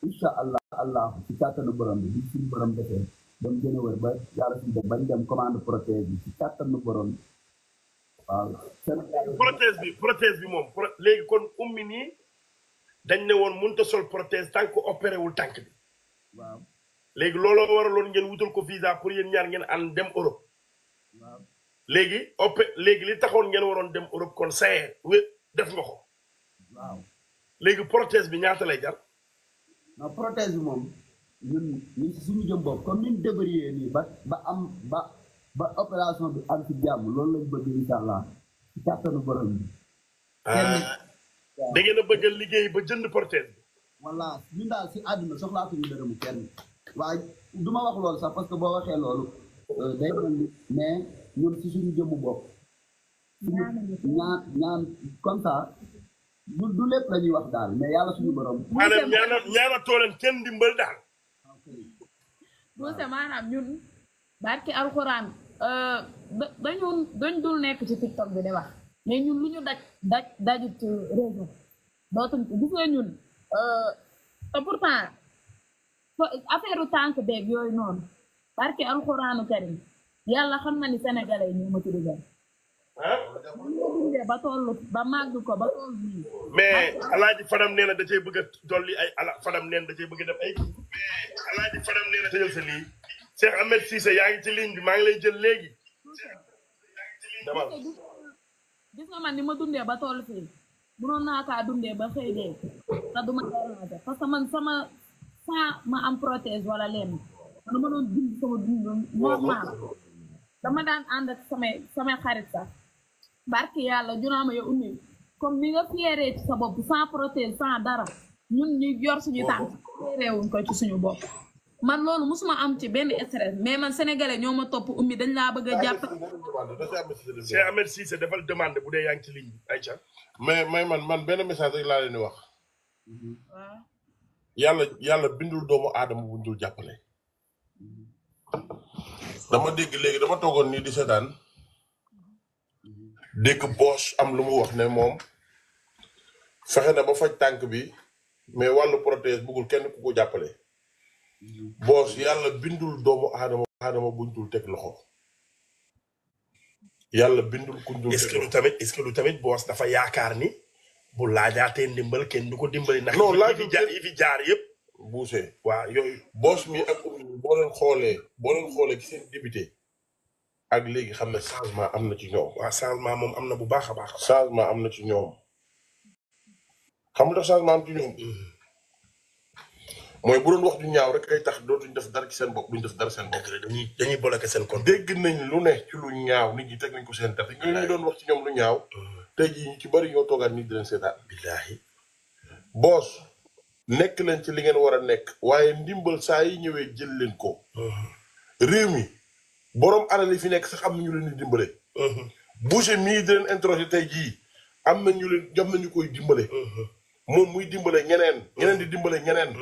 incha allah ci kàttanu borom bi suñu borom defee ba mu gën a wër ba yàlla suñu def bañ dem commande protège bi ci kàttanu borom bi waaw. protège bi moom léegi kon ummi nii dañ ne woon mënut a sol protège tant que opéré wul tànk bi. waaw léegi looloo waraloon ngeen wutal ko visa pour yéen ñaar ngeen ànd dem Europe. waaw léegi li taxoon ngeen waroon dem Europe kon saye def nga ko. waaw léegi protège bi ñaata lay jar. non protège bi moom ñun si suñu jëm bopp comme ni ñu débrouillé nii ba opération bi am ci jàmm loolu lañ bëgg incha allah ci kàttanu borom bi. da ngeen a bëgg a liggéey ba jënd protège bi. voilà ñun daal si àdduna soxlaatuñu dërëmu kenn waaye du ma wax loolu sax parce que boo waxee loolu day mel ni mais ñun si suñu jëmmu bopp. ñaan comme ça du lépp la ñuy wax daal mais yàlla suñu borom. maanaam ñaana tooleen kenn dimbal daal. buuse maanaam ñun barki alxuraan dañ dul nekk ci TikTok bi di wax mais ñun lu ñu dajut réseau dootuñ ko gis nga ñun te pourtant affaire u tànk beeg yooyu noonu barki alxuraanu karim yàlla xam na ni sénégalais ñoo ma ci dugal ba toll ba màgg ko ba toll nii mais alaaji Fadam nee na da cay bëgg a dolli ay Fadam nee na da cay bëgg a def ay mais alaaji Fadam nee na tëjal sa lii Cheikh Ahmed Cissé yaa ngi ci ligne bi maa ngi lay jël léegi demal gis nga man ni ma dundee ba toll fii mënoon naa kaa dundee ba xëy dee te du ma déranger parce que man sama sans ma am prothèse wala lenn man ma doon dund sama dund normal dama daan ànd ak samay xarit sax barki yàlla junaama ya ummi comme ni nga fieree ci sa bopp sans prothèse sans dara ñun ñu yor suñu tànk fiereewuñ ko ci suñu bopp man loolu musuma am ci benn stress mais man sénégalais ñoo ma topp ummi dañ laa bëgg a jàpp. Cheikh Ahmed Cissé defal demande bu dee yaa ngi ci ligne bi Aïcha mais man benn message rek laa leen di wax. waaw yàlla bindul doomu aadama bu dul jàppale. dama dégg léegi dama toogoon nii di seetaan dégg boos am lu mu wax ne moom fexe na ba faj tànk bi mais wàllu prothèse bëggul kenn ku ko jàppale. boos yàlla bindul doomu aadama buñ dul teg loxo. yàlla bindul kuñ dul teg loxo. est-ce que lu tamit boos dafa yaakaar ni bu laajaatee ndimbal kenn du ko dimbali. ndax non yi fi jaar yëpp. buuse waaw yooyu. boos mi ak boo leen xoolee ci seen débuté ak léegi xam ne changement am na ci ñoom. waaw changement moom am na bu baax a baax. changement am na ci ñoom xam nga changement am ci ñoom. mooy bu doon wax ju ñaaw rek ay tax dootuñ def dara ci seen bopp duñ def dara seen bopp. dañuy bloqué seen compte. dégg nañ lu ne ci lu ñaaw nit ñi teg nañ ko seen tax ñooñu ñu doon wax ci ñoom lu ñaaw. tey jii ñu ci bari ñoo toogaat nit di leen seetaan. billaahi boos nekk leen ci li ngeen war a nekk. waaye ndimbal saa yi ñëwee jël leen ko. réew mi borom alal yi fi nekk sax am na ñu leen di dimbale. Boucher mii di leen interroger tey jii am na ñu leen jot nañu koy dimbale. moom muy dimbale ñeneen. ñeneen di dimbale ñeneen.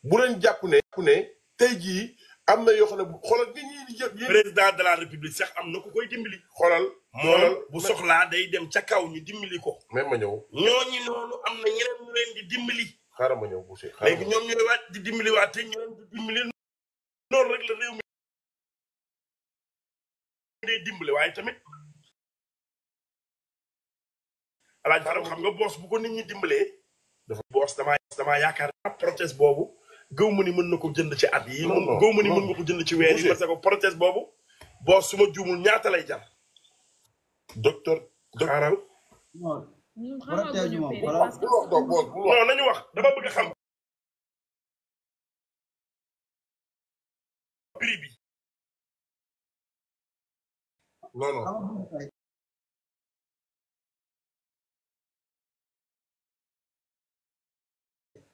bu leen jàpp ne tey jii am na yoo xam ne xoolal nit ñi di jël. président de la république sax am na ku koy dimbali. xoolal bu soxlaa day dem ca kaw ñu dimbali ko. même ma ñëw. ñooñu noonu am na ñeneen ñu leen di dimbali. xaaral ma ñëw Boucher. léegi ñoom ñooy waat di dimbali waat te ñeneen di dimbali noonu rek la réew mi day dimbali waaye tamit alaaj Faram xam nga boos bu ko nit ñi dimbalee dafa boos damaa yaakaar protest boobu gëw ma ni mën na ko jënd ci at yi gëw ma ni mën nga ko jënd ci weer yi parce que protest boobu boos su ma juumul ñaata lay jar docteur xaaral protège moom non nañu wax dama bëgg a xam prix bi non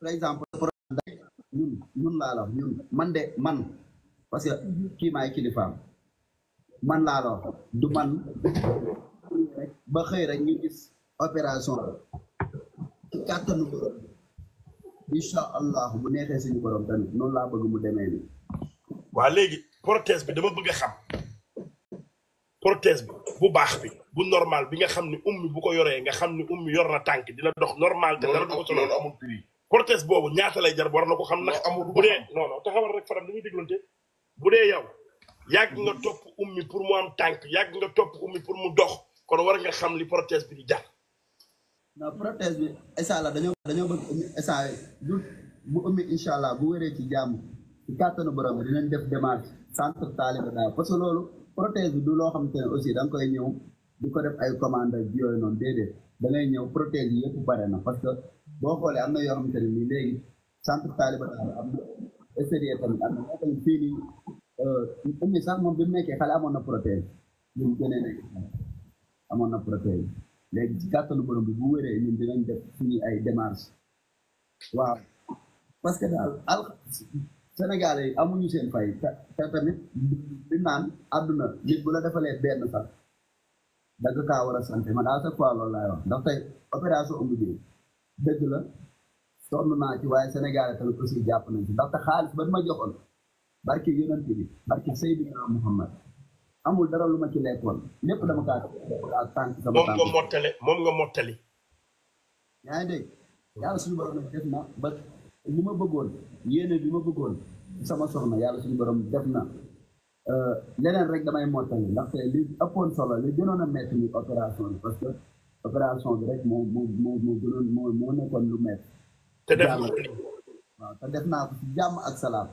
par exemple ñun laa la man parce que kii maay kilifaam man laa la du man ba xëy rek ñu gis opération ci kàttanu borom incha allah bu neexee suñu borom tamit noonu laa bëgg mu demee nii. waa léegi prothèse bi dama bëgg a xam prothèse bi bu baax bi bu normal bi nga xam ni ummi bu ko yoree nga xam ni ummi yor na tànk dina dox normal te dara du ko loolu amul prix. prothèse boobu ñaata lay jar war na ko xam ndax amul bu dee non taxawal rek faram dañuy déglante bu dee yow yàgg nga topp ummi pour mu am tànk yàgg nga topp ummi pour mu dox kon war nga xam li prothèse bi di jar. non prothèse bi insha Allah dañoo bëgg ummi insha du bu ummi incha allah bu wéree ci jàmm ci kàttanu borom bi dinañ def démarche centre Talibé Dabo parce que loolu prothèse bi du loo xamante ne aussi da nga koy ñëw di ko def ay commande bi yooyu noonu déedéet da ngay ñëw prothèse yi yëpp pare na parce que boo xoolee am na yoo xamante ne nii léegi centre Talibé Dabo am na extérieur tamit am na moo tamit fii nii ummi sax moom bi mu nekkee xale amoon na prothèse bi mu gënee nekk amoon na prothèse léegi ci kàttanu borom bi bu wéree ñun dinañ def suñu ay démarche waaw parce que daal Sénégalais yi amuñu seen fay te tamit di naan àdduna nit bu la defalee benn sax dagg kaa war a sant man à chaque fois loolu laay wax ndax tey opération ëmb bi dëgg la sonn naa ci waaye Sénégalais tamit aussi jàpp nañ ci ndaxte xaalis ba ma joxoon barki yonent bi barki Seydina Muhammad amul dara lu ma ci lekkoon lépp dama kaa ak tànk sama tànk moom nga mottali yaa ngi dégg yàlla suñu borom nag def na ba li ma bëggoon yéene bi ma bëggoon sama soxna yàlla suñu borom def na leneen rek damay mottali ndaxte li ëppoon solo li gënoon a metti ni opération bi parce que opération bi rek moo gënoon moo nekkoon lu metti te def waaw te def naa ko ci jàmm ak salaam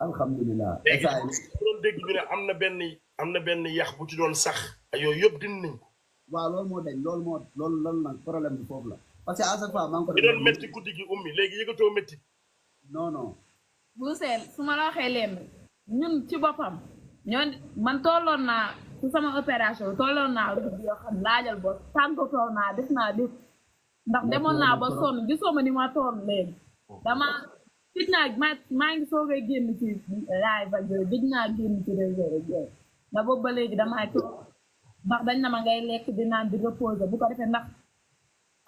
alhamdulilah doon dégg ñu ne am na benn yax bu ci doon sax yooyu yëpp dindi nañ ko waaw loolu moo dañ loolu nag problème bi foofu la parce que à chaque fois maa ngi ko doon métti guddi gi ummi léegi yëgatoo métti non bu seel su ma la waxee leen ñun ci boppam man tolloon naa ci sama opération tolloon naa rëdd yoo xam laajal ba tàngatoo naa def naa lépp ndax demoon naa ba sonn gisoo ma ni ma toll léegi dama gis naa maa ngi soogay génn ci live ak yooyu gis naa génn ci réseau ak yooyu ndax boobu ba léegi damaa toog ndax dañ na ma ngay lekk di naan di reposer bu ko defee ndax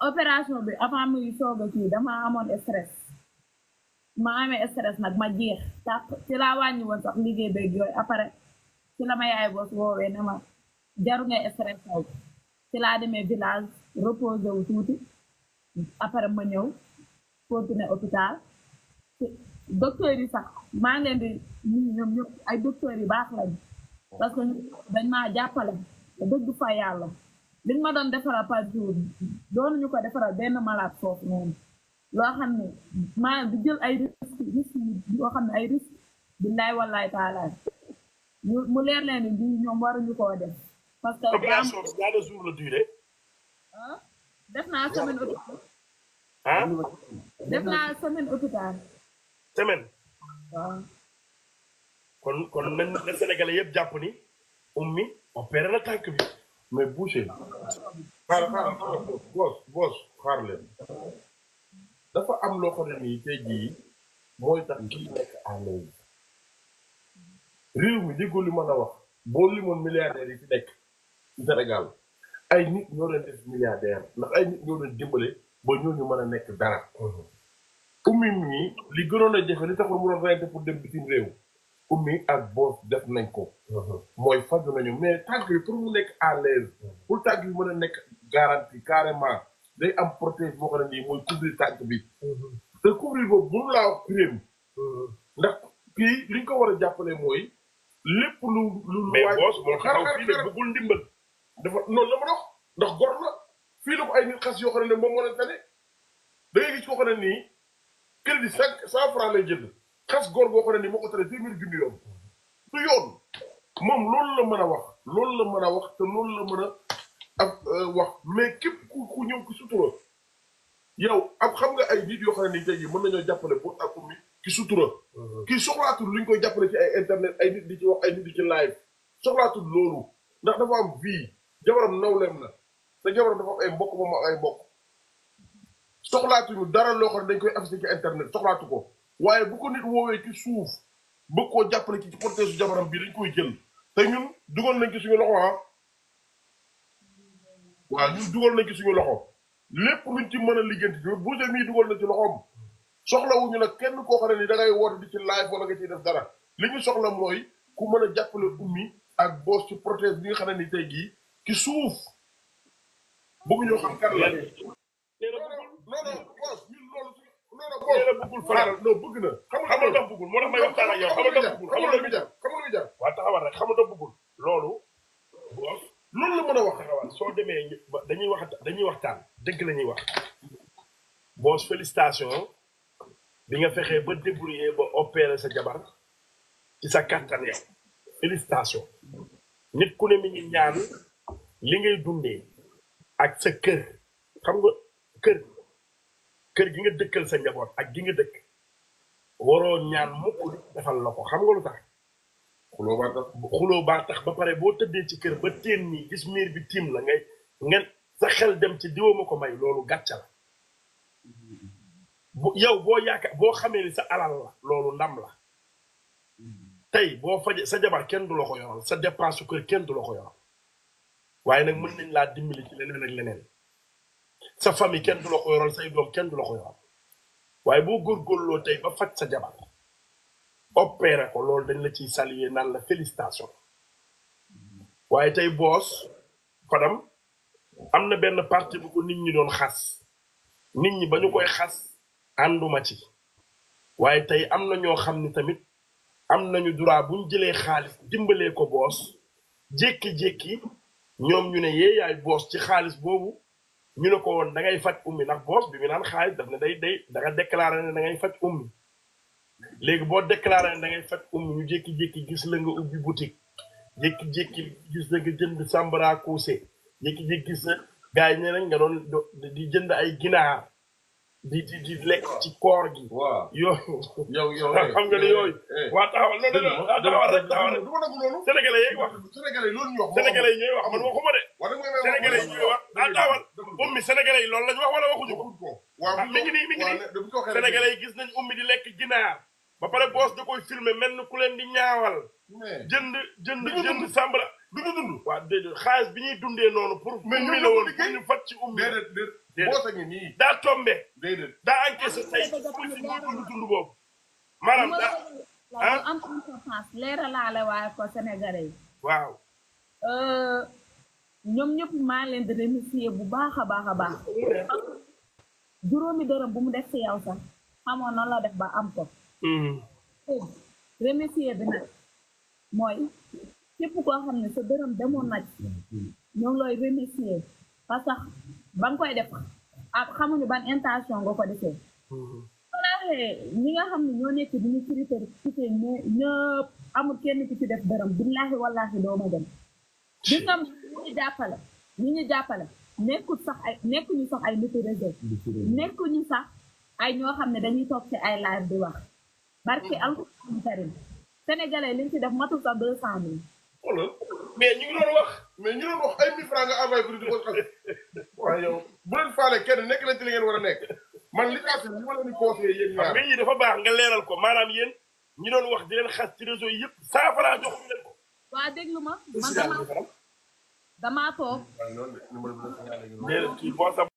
opération bi avant muy soog a kii dama amoon stress ma amee stress nag ma jeex tax ci laa wàññi woon sax liggéey beeg yooyu après ci la ma yaay boos woowee ne ma jaru ngay stress aw ci laa demee village reposer wu tuuti après ma ñëw continuer hôpital docteur yi sax maa ngi leen di nuyu ñoom ñëpp ay docteurs yu baax lañu parce que dañ maa jàppale te dëgg fa yàlla liñ ma doon defaral par jour doonuñu ko defaral benn malade foofu noonu loo xam ne maa di jël ay risques yoo xam ne ay risques billaay wallaay taalaay mu leer leen ni bii ñoom waruñu koo def parce que opération bi ñaata jour la duré def naa semaine hôpital def naa semaine hôpital semaine waaw kon nañ na Sénégalais yëpp jàpp ni ummi opéré na tànk bi mais Boucher xaar boos xaar leen dafa am loo xam ne nii tey jii mooy tax kii nekk à l'aise réew mi déggoo li ma la wax boo limoon milliardaires yi fi nekk ci Sénégal ay nit ñoo leen def milliardaire ndax ay nit ñoo leen dimbale ba ñooñu mën a nekk dara ummi mii li gënoon a jafe li taxul mu doon reyante pour dem bitim réew ummi ak boos def nañ ko mooy faju nañu mais tànk yi pour mu nekk à l'aise pour tànk yi mën a nekk garantie carrément day am protège boo xam ne nii mooy couvrir tànk bi te couvrir boobu mënu laa wax prime ndax kii li ñu ko war a jàppale mooy lépp lu mais boos moo taxaw fii de bëggul ndimbal dafa noonu la ma dox ndax gor la fii la ko ay nit xas yoo xam ne moom moo leen tane da ngay gis koo xam ne nii crédit 100 francs lay jënd xas góor boo xam ne nii moo ko tane 10 000 junni yoon du yoon moom loolu la mën a wax te loolu la mën a ak wax mais képp ku ñëw ki sutura yow am xam nga ay nit yoo xam ne nii tey jii mën nañoo jàppale pour ak ummi ki sutura kii soxlaatul lu ñu koy jàppale ci ay internet ay nit di ci wax ay nit di ci live soxlaatul loolu ndax dafa am vie jabaram nawleem na te jabaram dafa am ay mbokk moom ak ay mbokk soxlaatuñu dara loo xam ne dañ koy affiché ci internet soxlaatu ko waaye bu ko nit woowee ci suuf bëgg koo jàppale ci porté su jabaram bii dañ koy jël te ñun dugal nañ ci suñu loxo waaw ñun dugal nañ ci suñu loxo lépp luñ ci mën a liggéenti bi Boucher mii dugal na ci loxoom soxlawuñu nag kenn koo xam ne ni da ngay woote di ci live wala nga ciy def dara li ñu soxla mooy ku mën a jàppale ummi ak boos ci prothèse bi nga xam ne ni tey jii ci suuf bëgg ñoo xam kan la non boos ñun loolu nee na bëggul faral non bëgg na. xam nga tax bëggul moo tax may waxtaan ak yow xam nga tax bëggul xam nga lu jar waa taxawal rek xam nga tax bëggul loolu la mën a wax taxawal soo demee dañuy waxtaan dëgg la ñuy wax boos félicitation bi nga fexee ba débrouiller ba opérer sa jabar ci sa kattan yow félicitation nit ku ne mi ngi ñaan li ngay dundee ak sa kër xam nga kër gi nga dëkkal sa njaboot ak gi nga dëkk waroo ñaan mukk defal la ko xam nga lu tax xuloo baa tax ba pare boo tëddee ci kër ba teen nii gis miir bi tiim la ngeen sa xel dem ci diwama ko may loolu gàcca la yow boo xamee ni sa alal la loolu ndam la tey boo faje sa jabar kenn du la ko yoral sa dépense su kër kenn du la ko yoral waaye nag mën nañ laa dimbali ci leneen ak leneen sa famille kenn du la ko yoral say doom kenn du la ko yoral waaye boo góorgóorloo tey ba faj sa jabar opéré ko loolu dañ la ciy saluer naan la félicitation waaye tey boos Fadam am na benn parti bu ko nit ñi doon xas nit ñi ba ñu koy xas ànduma ci waaye tey am na ñoo xam ni tamit am nañu droit bu ñu jëlee xaalis dimbalee ko boos jékki-jékki ñoom ñu ne yee yaay boos ci xaalis boobu ñu ne ko woon da ngay faj ummi ndax boos bi mu naan xaalis daf ne da nga déclaré ne da ngay faj ummi léegi boo déclaré ne da ngay faj ummi ñu jékki-jékki gis la nga ubbi boutique jékki-jékki gis la nga jënd sambara kuuse jékki-jékki gis na gars yi ne nañ nga doon di jënd ay ginaar di lekk ci koor gi. waaw yooyu. yow xam nga ne yooyu. waa taxawal non taxawal rek taxawal rek. du ma nangu loolu. Sénégalais yi wax. Sénégalais loolu ñu wax. Sénégalais yi ñooy wax man waxuma de. Sénégalais yi ñooy wax taxawal. ummi Sénégalais yi loolu la ñu wax wala waxuñu ko. waaw mi ngi nii Sénégalais yi gis nañ ummi di lekk ginaar. ba pare boos da koy filmer mel ni ku leen di ñaawal. jënd sambara. du ñu dund. waaw déedéet xaalis bi ñuy dundee noonu pour. ummi la woon pour ñu fat ci ummi. déedéet boos a ngi nii. daa tombé. déedéet daa encaissé tey pour si dund boobu. maanaam daa ah am importance leeralaale waaye ko Sénégalais yi. waaw. ñoom ñëpp maa leen di remercier bu baax a baax a baax. juróomi dërëm bu mu def si yow sax xamoon na la def ba am ko. remercier bi nag mooy képp koo xam ne sa dërëm demoon na ci ñoo ngi looy remercier parce que ba nga koy def ak xamuñu ban intention nga ko defee. ñi nga xam ne ñoo nekk di ñu critiqué ñëpp amul kenn ki ci def dërëm billaahi wallaahi doo ma dem. gis nga ñi ñu jàppale nekkuñu sax ay nitu réseau nekkuñu sax ay ñoo xam ne dañuy toog ci ay live di wax barki alxuraan karim sénégalais liñ ci def matul sax 200 000. mais ñu ngi doon wax ay 1000 francs nga envoyé pour di ko xam. waaw yow bu leen faale kenn nekk leen ci li ngeen war a nekk man li ma leen di conseillé yéen ñaar. mais ñi dafa baax nga leeral ko maanaam yéen ñi doon wax di leen xas ci réseau yi yëpp 100 francs joxuñu leen ko. waa déglu ma man damaa toog.